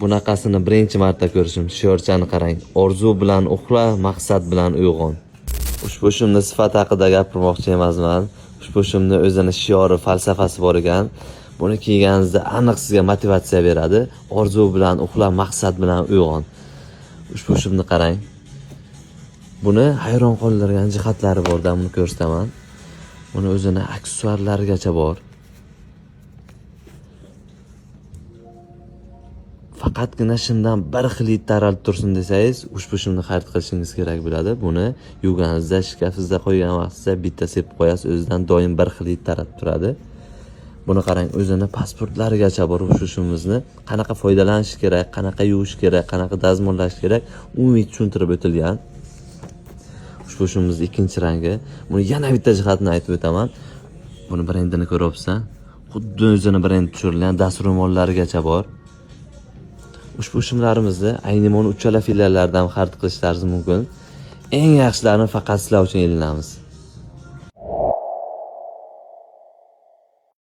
Bunaqasini birinchi marta ko'rishim. Shiorchani qarang. Orzu bilan uxla, maqsad bilan uyg'on. Ushbu shimni sifati haqida gapirmoqchi emasman. Ushbu shimni o'zini shiori, falsafasi bor ekan. Buni kiyganingizda aniq sizga motivatsiya beradi. Orzu bilan uxla, maqsad bilan uyg'on. Ushbu shimni qarang. Buni hayron qoldirgan jihatlari bor, buni ko'rsataman. Buni o'zini aksessuarlarigacha bor. Faqatgina shimdan bir xil hid taralib tursin desangiz, ushbu shimni xarid qilishingiz kerak bo'ladi. Buni yuvganingizda, shkafingizda qo'ygan vaqtingizda bitta sepib qo'yasiz, o'zidan doim bir xil hid taratib turadi. Buni qarang, o'zini pasportlarigacha bor ushbu shimimizni. Qanaqa foydalanish kerak, qanaqa yuvish kerak, qanaqa dazmollash kerak, umumiy tushuntirib o'tilgan. Ushbu shimimizni ikkinchi rangi. Buni yana bitta jihatini aytib o'taman. Buni brendini ko'ryapsan. Xuddi o'zini brend tushirilgan dastro'mollarigacha bor. Ushbu shimlarimizni Aynimon uchala filiallaridan xarid qilishlaringiz mumkin. Eng yaxshilarini faqat sizlar uchun elinamiz.